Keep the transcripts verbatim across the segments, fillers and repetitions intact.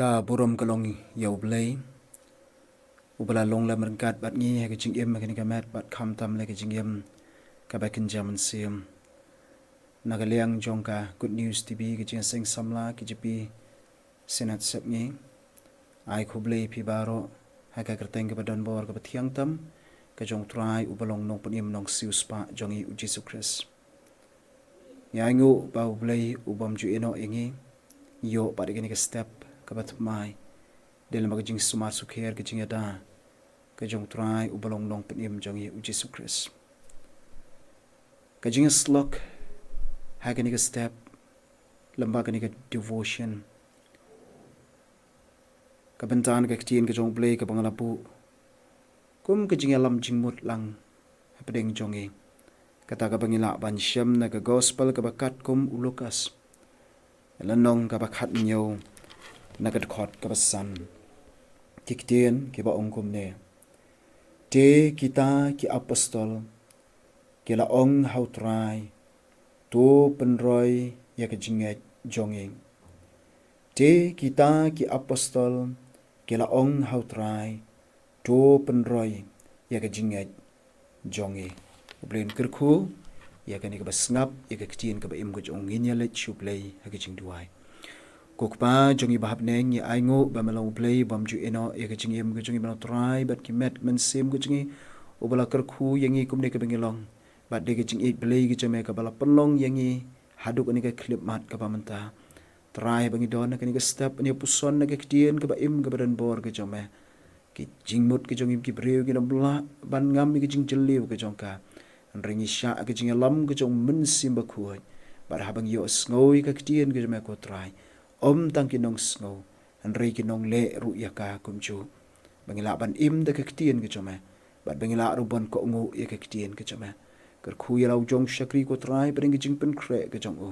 Ka burom ka long ïa U Blei, uba la long lem ryngkat bad ngi ha ka jingim ha kane ka met, bad khamtam la ka jingim kaba kynja mynsiem. Na ka liang jong ka Good News T V, ka jingïaseng samla, K J P Synod Sepngi. Ai khublei phi baroh ha ka kyrteng kaba donbor kaba thiang tam ka jong U Trai uba long Nongpynim Nongsiewspah jong ngi U Jisu Khrist. Ngi ainguh ba U Blei u bym ju ïehnoh ïa ngi, ïoh pat ïa kane ka step kaba thymmai, dei lyngba ka jingsumar sukher, ka jingïada ka jong U Trai uba long Nongpynim jong ngi U Jisu Khrist. Ka jingïasyllok ha kane ka step, lyngba kane ka devotion, ka bynta na ka ktien ka jong U Blei kaba nga la buh kum ka jingïalam jingmut lang hapdeng jong ngi. Kata kaba ngi lah ban shem na ka Gospel kaba katkum u Lukas, lynnong kaba khathynñiew, na ka dkhot kaba san. Ki ktien kiba ong kumne: Te kita ki apostol ki la ong ha U Trai: To pynroi ïa ka jingngeit jong ngi. Te kita ki apostol ki la ong ha U Trai: To pynroi ïa ka jingngeit jong ngi. U Blei un kyrkhu ïa kane kaba sngap, ïa ka ktien kaba im ka jong ngi. Ngin ïa leit sha U Blei ha ka jingduwai. Ko Kpa jong ngi ba ha bneng, ngi ainguh ba me long U Blei bym ju ïehnoh ïa ka jingim ka jong ngi, me long U Trai bad ki met mynsiem ka jong ngi, uba la kyrkhu ïa ngi kumne kaba ngi long. Bad dei ka jingïeit Blei ka jong me kaba la pynlong ïa ngi haduh kane ka khyllipmat kaba mynta. Trai, ba ngi don ha kane ka step ban ïa puson na ka ktien kaba im kaba donbor ka jong me, ki jingmut ka jong ngi ki briew kim lah ban ngam ïa ka jingjylliew ka jong ka. Hynrei ngi shah ka jingïalam ka jong U Mynsiem Bakhuid. Bad haba ngi ïohsngew ïa ka ktien ka jong me, ko Trai, ym tang ki nongsngew, hynrei ki nongleh ruh ïa ka kumjuh. Ba ngi lah ban im da ka ktien ka jong me, bad ba ngi lah ruh ban kohnguh ïa ka ktien ka jong me. Kyrkhu ïa la u jong u shakri, ko Trai, hapdeng ka jingpynkhreh ka jong u.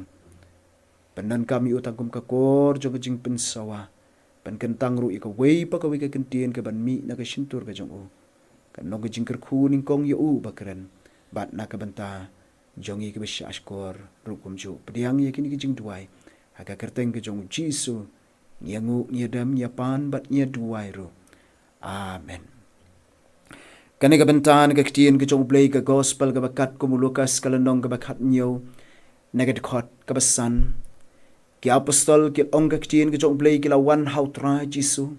Pyndonkam ïa u tang kum ka kor jong ka jingpynsawa, pynkyntang ruh ïa kawei pa kawei ka kyntien kaban mih na ka shyntur ka jong u. Kan long ka jingkyrkhu nyngkong ïa u ba kren, bad na ka bynta jong ngi kiba shahshkor ruh kumjuh. Pdiang ïa kine ki jingduwai ha ka kyrteng ka jong U Jisu, ngi ïanguh, ngi ïadem, ngi ïapan bad ngi ïaduwai ruh. Amen. Kane ka bynta na ka ktien ka jong U Blei, ka Gospel kaba katkum u Lukas, ka lynnong kaba khathynñiew, na ka dkhot kaba san. Ki apostol, ki ong, ka ktien ka jong U Blei, ki la wan ha U Trai Jisu.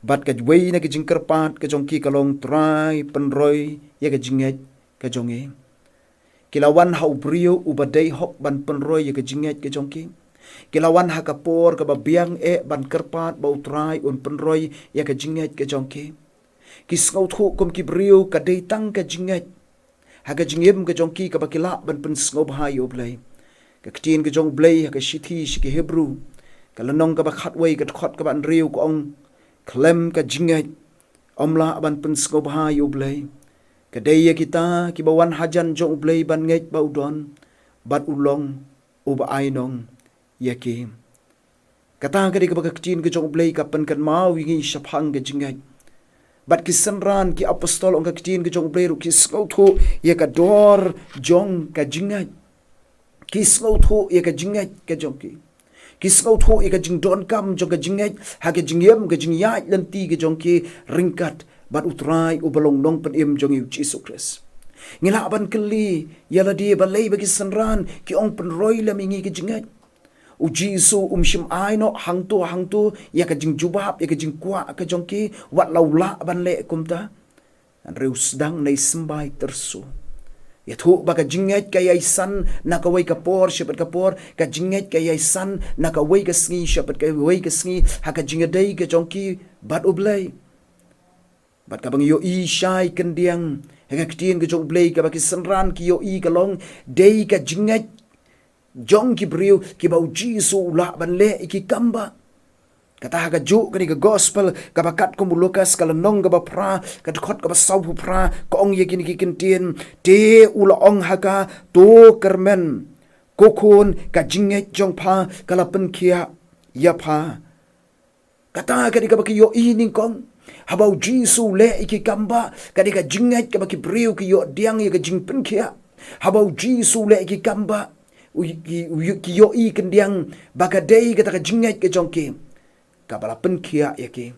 Bad kawei na ki jingkyrpad ka jong ki ka long: Trai, pynroi ïa ka jingngeit ka jong ngi. Ki la wan ha u briew uba dei hok ban pynroi ïa ka jingngeit ka jong ki. Ki la wan ha ka por kaba biang eh ban kyrpad ba U Trai un pynroi ïa ka jingngeit ka jong ki. Ki sngewthuh kum ki briew ka dei tang ka jingngeit ha ka jingim ka jong ki kaba ki lah ban pynsngewbha ïa U Blei. Ka ktien ka jong U Blei ha ka shithi sha ki Hebru, ka lynnong kaba khatwei, ka dkhot kaba hynriew, ka ong: Khlem ka jingngeit ym lah ban pynsngewbha ïa U Blei. Ka dei ïa kita kiba wan hajan jong U Blei ban ngeit ba u don, bad u long uba ainong ïa ki. Kata ka dei kaba ka ktien ka jong U Blei ka pynkynmaw ïa ngi shaphang ka jingngeit. Bad ki synran, ki apostol, ong, ka ktien ka jong U Blei ruh, ki sngewthuh ïa ka dor jong ka jingngeit. Ki sngewthuh ïa ka jingngeit ka jong ki. Ki sngewthuh ïa ka jingdonkam jong ka jingngeit ha ka jingim, ka jingïaid lynti ka jong ki ryngkat bad U Trai uba long Nongpynim jong ngi, U Jisu Khrist. Ngi lah ban kylli ïa lade balei ba ki synran ki ong pynroi lem ïa ngi ka jingngeit. U Jisu um shym ai noh hangto hangto ïa ka jingjubab, ïa ka jingkwah ka jong ki, wat la u lah ban leh kumta. Hynrei u sdang na i symbai tyrso. Ïathuh ba ka jingngeit ka ïai san na kawei ka por sha pat ka por, ka jingngeit ka ïai san na kawei ka sngi sha pat kawei ka sngi, ha ka jingïadei ka jong ki bad U Blei. Bad kaba ngi ïohi shai khyndiat ha ka ktien ka jong U Blei, kaba ki synran ki ïohi ka long dei ka jingngeit jong ki briew kiba U Jisu u lah ban leh ïa ki kam ba. Kata ha kajuh kane ka Gospel kaba katkum u Lukas, ka lynnong kaba phra, ka dkhot kaba sawphew phra, ka ong ïa kine ki kyntien: Te u la ong ha ka: To kyrmen, ko khun, ka jingngeit jong pha ka la pynkhiah ïa pha. Kata ka dei kaba ki ïohi nyngkong. Haba U Jisu u leh ïa ki kam ba, ka dei ka jingngeit kaba ki briew ki ïoh pdiang ïa ka jingpynkhiah. Haba U Jisu u leh ïa ki kam ba, u, ki, u, ki ïohi khyndiat ba ka dei kata ka jingngeit ka jong ki. kaba la pynkhiah ïa ki.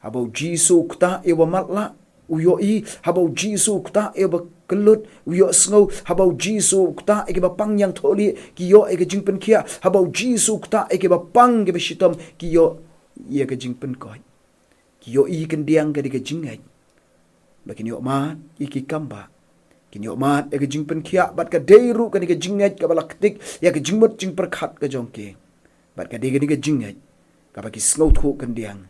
Haba u Jisu u ktah ïa uba matlah, u ïohi. Haba u Jisu u ktah ïa uba kyllut, u ïohsngew. Haba u Jisu u ktah ïa kiba pang ïangthohlieh, ki ïoh ïa ka jingpynkhiah. Haba u Jisu u ktah ïa kiba pang, kiba shitom, ki ïoh ïa ka jingpynkoit. Ki ïohi kyndiang ka dei ka jingngeit ba kin ïoh mad ïa ki kam bah. Kin ïoh mad ïa ka jingpynkhiah, bad ka dei ruh kane ka jingngeit kaba la ktik ïa ka jingmut jingpyrkhat ka jong ki. Bad ka dei kane ka jingngeit kaba ki sngewthuh kyndiang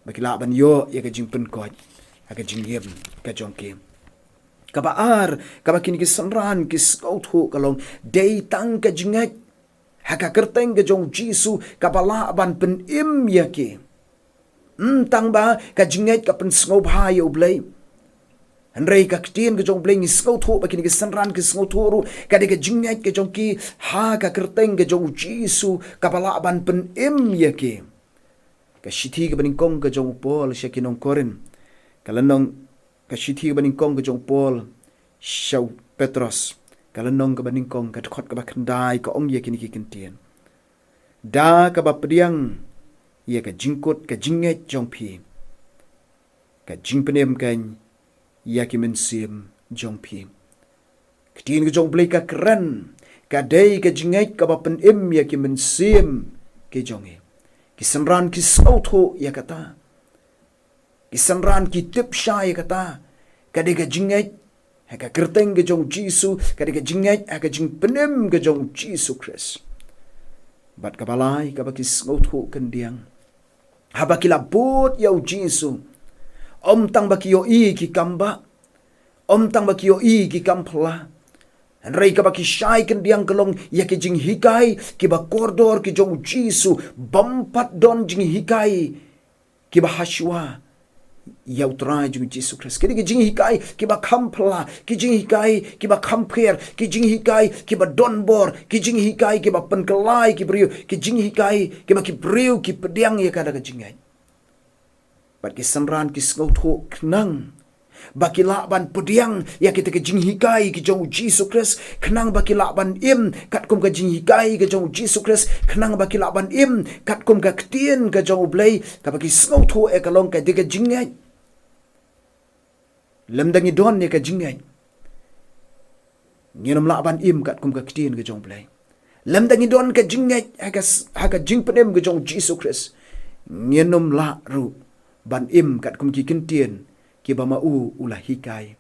ba ki lah ban ïoh ïa ka jingpynkoit ha ka jingim ka jong ki. Kaba ar, kaba kine ki synran ki sngewthuh ka long, dei tang ka jingngeit ha ka kyrteng ka jong u Jisu kaba lah ban pynim ïa ki. Ym tang ba ka jingngeit ka pynsngewbha ïa U Blei, hynrei ka ktien ka jong U Blei, ngi sngewthuh ba kine ki synran ki sngewthuh ruh ka dei ka jingngeit ka jong ki ha ka kyrteng ka jong u Jisu kaba lah ban pynim ïa ki. Ka shithi kaba nyngkong ka jong u Paul sha ki nong Korinth, ka lynnong, ka shithi kaba nyngkong ka jong u Paul sha u Petros, ka lynnong kaba nyngkong, ka dkhot kaba khyndai, ka ong ïa kine ki kyntien: Da kaba pdiang ïa ka jingkut ka jingngeit jong phi, ka jingpynim kan ïa ki mynsiem jong phi. Ktien ka jong U Blei ka kren, ka dei ka jingngeit kaba pynim ïa ki mynsiem ki jong ngi. Ki synran ki sngewthuh ïa kata. Ki synran ki tip shai ïa kata. Ka dei ka jingngeit ha ka kyrteng ka jong u Jisu, ka dei ka jingngeit ha ka jingpynim ka jong u Jisu Khrist. Bad kaba lai, kaba ki sngewthuh kyndiang, haba ki la bud ïa u Jisu, ym tang ba ki ïohi ki kam bah, ym tang ba ki ïohi ki kam phylla, hynrei kaba ki shai kyndiang ka long ïa ki jinghikai kiba kordor ki jong u Jisu. Bym pat don jinghikai kiba hashwa ïa U Trai jong ngi Jisu Khrist. Ki dei ki jinghikai kiba kham phylla, ki jinghikai kiba kham pher, ki jinghikai kiba donbor, ki jinghikai kiba pynkylla ïa ki briew, ki jinghikai kiba ki briew ki pdiang ïa ka da ka jingngeit. Bad ki synran ki sngewthuh khnang ba ki lah ban pdiang ïa kita ki jinghikai ki jong u Jisu Khrist, khnang ba ki lah ban im katkum ka jinghikai ka jong u Jisu Khrist, khnang ba ki lah ban im katkum ka ktien ka jong U Blei. Kaba ki sngewthuh eh ka long ka dei ka jingngeit. Lymda ngi don ïa ka jingngeit, ngin ym lah ban im katkum ka ktien ka jong U Blei. Lymda ngi don ka jingngeit ha ka s-, ha ka jingpynim ka jong u Jisu Khrist, ngin ym lah ruh ban im katkum ki ktien kiba ma u u la hikai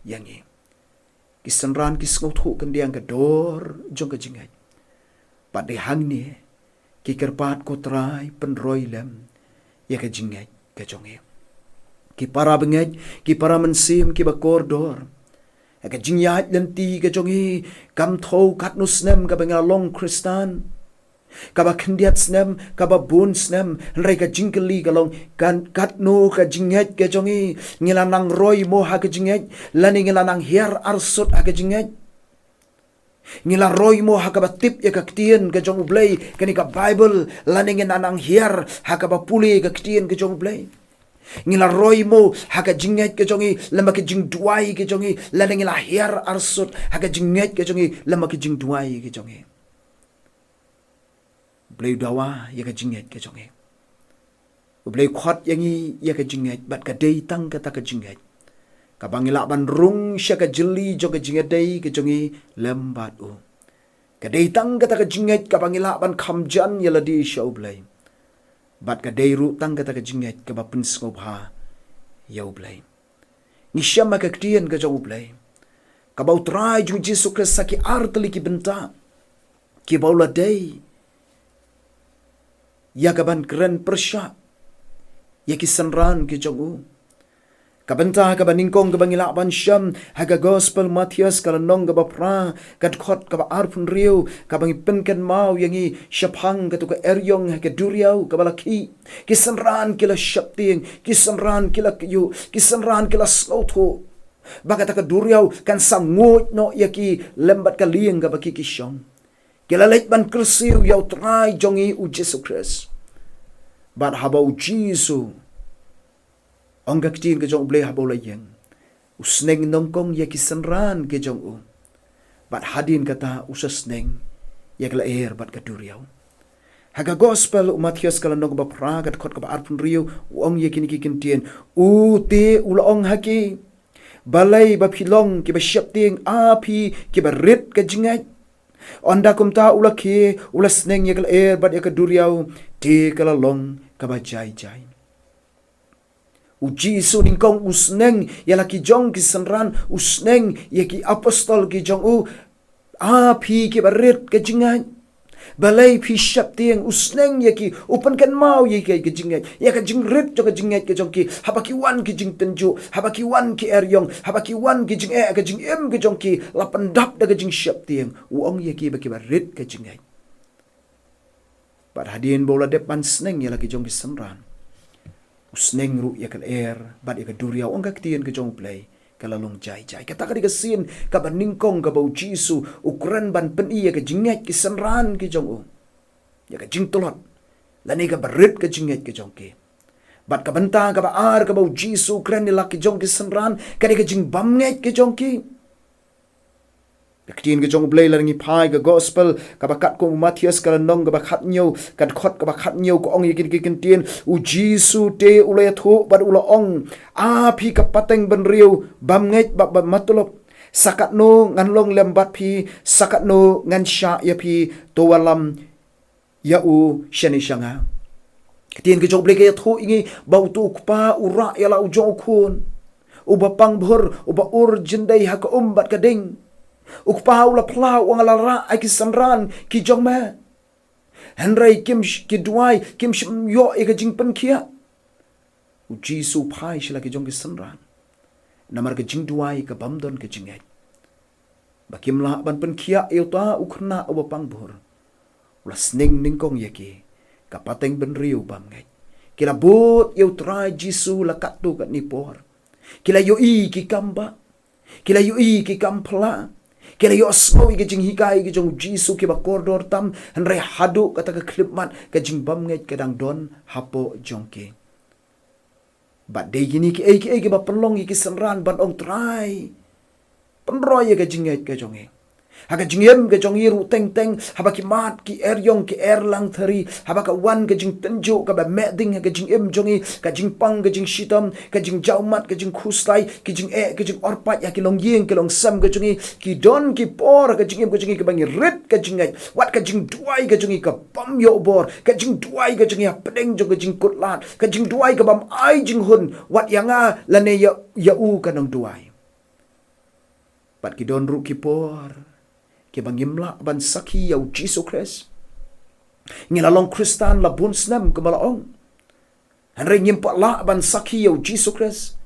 ïa ngi. Ki synran ki sngewthuh kyndiang ka dor jong ka jingngeit. Bad dei hangne ki kyrpad, ko Trai, pynroi lem ïa ka jingngeit ka jong ngi. Ki para bangeit, ki para mynsiem kiba kordor, ha ka jingïaid lynti ka jong ngi, kam thew katno snem kaba ngi la long Khristan, kaba khyndiat snem, kaba bun snem, hynrei ka jingkylli ka long, kan, katno ka jingngeit ka jong ngi? Ngi la nang roi mo ha ka jingngeit, lane ngi la nang hiar arsut ha ka jingngeit? Ngi la roi mo ha kaba tip ïa ka ktien ka jong U Blei, kane ka Baibl, lane ngi la nang hiar ha kaba pule ka ktien ka jong U Blei? Ngi la roi mo ha ka jingngeit ka jong ngi lem bad ka jingduwai ka jong ngi, lane ngi la hiar arsut ha ka jingngeit ka jong ngi lem bad ka jingduwai ka jong ngi? U Blei u dawa ïa ka jingngeit ka jong ngi. U Blei u khot ïa ngi ïa ka jingngeit, bad ka dei tang kata ka jingngeit kaba ngi lah ban rung sha ka jylli jong ka jingïadei ka jong ngi lem bad u. Ka dei tang kata ka jingngeit kaba ngi lah ban kham jan ïa lade sha U Blei. Bad ka dei ruh tang kata ka jingngeit kaba pynsngewbha ïa U Blei. Ngi shem ha ka ktien ka jong U Blei, kaba U Trai jong ngi Jisu Khrist, sa ki ar tylli ki bynta kiba u la dei ïa kaban kren pyrshah ïa ki synran ki jong u. Ka bynta kaba nyngkong kaba ngi lah ban shem ha ka Gospel Mathaios, ka lynnong kaba phra, ka dkhot kaba arphew hynriew, kaba ngi pynkynmaw ïa ngi shaphang kato ka eriong ha ka duriaw kaba la khih. Ki synran ki la sheptieng, ki synran ki la kyiuh, ki synran ki la sngewthuh ba kata ka duriaw kan sa nguid noh ïa ki lem bad ka lieng kaba ki ki shong. Ki la leit ban kyrsiew ïa U Trai jong ngi U Jisu Khrist. Bad haba U Jisu, ong ka ktien ka jong U Blei, haba u la ïeng, u sneng nyngkong ïa ki synran ki jong u. Bad hadien kata u sa sneng ïa ka lyer bad ka duriaw. Ha ka gospel u Mathaios ka lynnong kaba phra ka dkhot kaba arphew hynriew, u ong ïa kine ki kyntien. U te u la ong ha ki, balei ba phi long kiba sheptieng, a phi kiba rit ka jingngeit. Ynda kumta u la khie, u la sneng ïa ka lyer bad ïa ka duriaw, te ka la long kaba jai jai. U Jisu nyngkong u sneng ïa la ki jong ki synran, u sneng ïa ki apostol ki jong u, a phi kiba rit ka jingngeit. Balei phi sheptieng, u sneng ïa ki, u pynkynmaw ïa ki ka jingngeit, ïa ka jingrit jong ka jingngeit ka jong ki, haba ki wan ki jingtynjuh, haba ki wan ki eriong, haba ki wan ki jingeh ka jingim ka jong ki, la pyndap da ka jingsheptieng, u ong ïa ki ba kiba rit ka jingngeit. Bad hadien ba u la dep ban sneng ïa la ki jong ki synran, u sneng ruh ïa ka lyer bad ïa ka duriaw, ong ka ktien ka jong U Blei, ka la long jai jai. Kata ka dei ka sien kaba nyngkong kaba u Jisu u kren ban pyni ïa ka jingngeit ki synran ki jong u, ïa ka jingtlot lane kaba rit ka jingngeit ka jong ki. Bad ka bynta kaba ar kaba u Jisu u kren ïa la ki jong ki synran ka dei ka jingbymngeit ka jong ki. Ka ktien ka jong U Blei lada ngi phai ka gospel kaba katkum u Mathaios ka lynnong kaba khathynñiew, ka dkhot kaba khathynñiew, ka ong ïa kine ki kyntien. U Jisu te u la ïathuh bad u la ong, a phi ka pateng bynriew bymngeit bad ba matulop. Sa katno ngan long lem bad phi, sa katno ngan shah ïa phi, to wallam ïa u shane sha nga. Ka ktien ka jong U Blei ka ïathuh ïa ngi ba uto u kpa u rah ïa la u jong u khun uba pang bhur, uba ur jyndei ha ka um bad ka ding. U kpa u la phla, u ong, la rah ïa ki synran ki jong me, hynrei kim sh-, ki duwai, kim shym ïoh ïa ka jingpynkhiah. U Jisu u phai sha la ki jong ki synran namar ka jingduwai ka bym don ka jingngeit, ba kim lah ban pynkhiah ïa uta u khynnah uba pang bhur. U la sneng nyngkong ïa ki ka pateng bynriew bymngeit. Ki la bud ïa U Trai Jisu la katto katne por. Ki la ïohi ki kam bah, ki la ïohi ki kam phylla, ki la ïohsngew ïa ka jinghikai ka jong u Jisu kiba kordor tam, hynrei haduh kata ka khyllipmat ka jingbymngeit ka dang don hapoh jong ki. Bad dei kine kiei kiei kiba pynlong ïa ki synran ban ong, Trai, pynroi ïa ka jingngeit ka jong ngi. Ha ka jingim ka jong ngi ruh teng teng, haba ki mad ki eriong, ki erlang thari, haba ka wan ka jingtynjuh kaba meh ding ha ka jingim jong ngi, ka jingpang ka jingshitom, ka jingjaw mat ka jingkhuslai, ki jingeh ka jingorpait ïa ki longïing ki longsem ka jong ngi, ki don ki por ha ka jingim ka jong ngi kaba ngi rit ka jingngeit. Wat ka jingduwai ka jong ngi ka bym ïoh bor, ka jingduwai ka jong ngi hapdeng jong ka jingkutlad, ka jingduwai ka bym ai jinghun, wat ïa nga lane ïa, ïa u ka nongduwai. Bad ki don ruh ki por kiba ngim lah ban sakhi ïa u Jisu Khrist. Ngi la long Khristan la bun snem kumba la ong, hynrei ngim pat lah ban sakhi ïa u Jisu Khrist.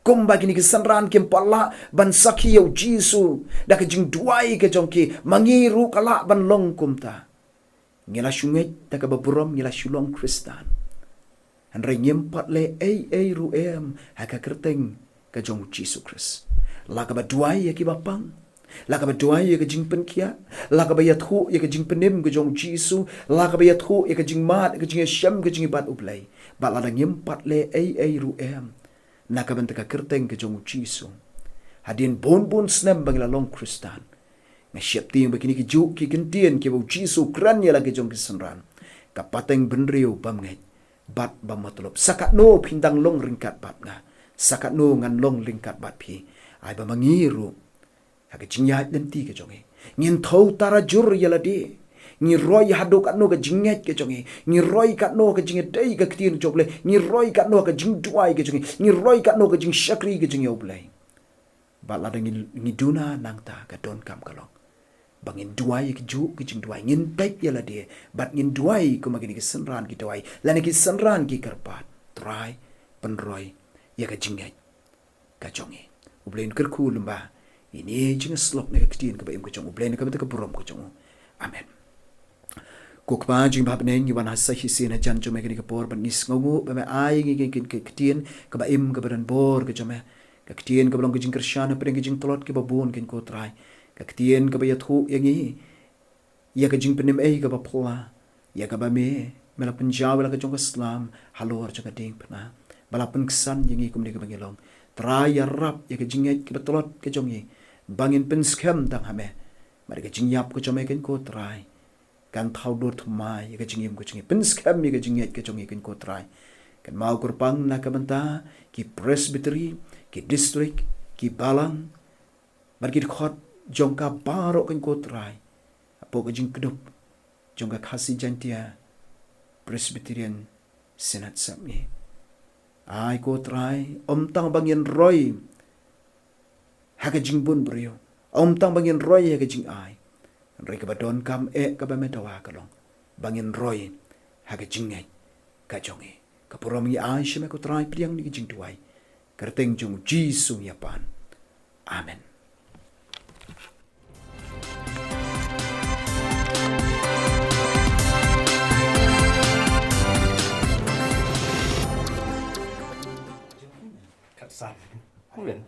Kumba kine ki synran kim pat lah ban sakhi ïa u Jisu da ka jingduwai ka jong ki, ma ngi ruh ka lah ban long kumta. Ngi la shu ngeit da kaba burom, ngi la shu long Khristan, hynrei ngim pat leh ei ei ruh em ha ka kyrteng ka jong u Jisu Khrist. La kaba duwai ïa kiba pang, la kaba duwai ïa ka jingpynkhiah, la kaba ïathuh ïa ka jingpynim ka jong u Jisu, la kaba ïathuh ïa ka jingmad, ka jingïashem ka jong ngi bad U Blei. Bad lada ngim pat leh ei ei ruh em na ka bynta ka kyrteng ka jong u Jisu, hadien bun bun snem ba ngi la long Khristan, nga sheptieng ba kine ki juh ki kyntien kiba u Jisu u kren ïa la ki jong ki synran, ka pateng bynriew bymngeit bad ba matulop, sa katno phin dang long ryngkat bad nga, sa katno ngan long ryngkat bad phi, ai ba ma ngi ruh ha ka jingïaid lynti ka jong ngi ngin thew tarajur ïa lade. Ngi roi haduh katno ka jingngeit ka jong ngi, ngi roi katno ka jingïadei ka ktien ka jong U Blei, ngi roi katno ka jingduwai ka jong ngi, ngi roi katno ka jingshakri ka jong ngi ïa U Blei. Bad lada ngi, ngi duna nangta, ka donkam ka long ba ngin duwai ïa ki juh ki jingduwai, ngin peit ïa lade bad ngin duwai kumba kine ki synran ki duwai lane ki synran ki kyrpad, Trai, pynroi ïa ka jingngeit ka jong ngi. U Blei un kyrkhu lyngba ine i jingïasyllok na ka ktien kaba im ka jong U Blei, na ka bynta ka burom ka jong u. Amen. Ko Kpa jong ngi ba ha bneng, ngi wan ha sa shisien hajan jong me kane ka por ban ngi sngewnguh ba me ai ngi ka, ka, ka ktien kaba im kaba don bor ka jong me, ka ktien kaba long ka jingkyrshan hapdeng ka jingtlot kaba bun, ko Trai, ka ktien kaba ïathuh ïa ngi ïa ka jingpynim ei kaba phylla, ïa kaba me, me la pynjaw ïa la ka jong ka slam halor jong ka diengphna, ba la pynksan ïa ngi kumne kaba ngi long. Trai, ïarap ïa ka jingngeit kaba tlot ka jong ngi ba ngin pynskhem tang ha me. Bad da ka jingïap ka jong me, ko Trai, Kan thaw dur thymmai ïa ka jingim ka jong ngi, pynskhem ïa ka jingngeit ka jong ngi, kan ko Trai. Kan mau kyrpang na ka bynta ki presbytery, ki district, ki balang, bad ki dkhot jong ka baroh, kan ko Trai, hapoh ka jingkdup jong ka Khasi Jaintia Presbyterian Synod Sepngi. Ai ko Trai, ym tang ba ngin roi ha ka jingbun briew, ym tang ba ngin roi ha ka jingai, hynrei kaba donkam eh kaba me dawa ka long ba ngin roi ha ka jingngeit ka jong ngi. Ka burom ngi ai sha me ko Trai, pdiang ïa ka jingduwai, ka kyrteng jong u Jisu ngi ïa pan. Amen. Kat san. Amen.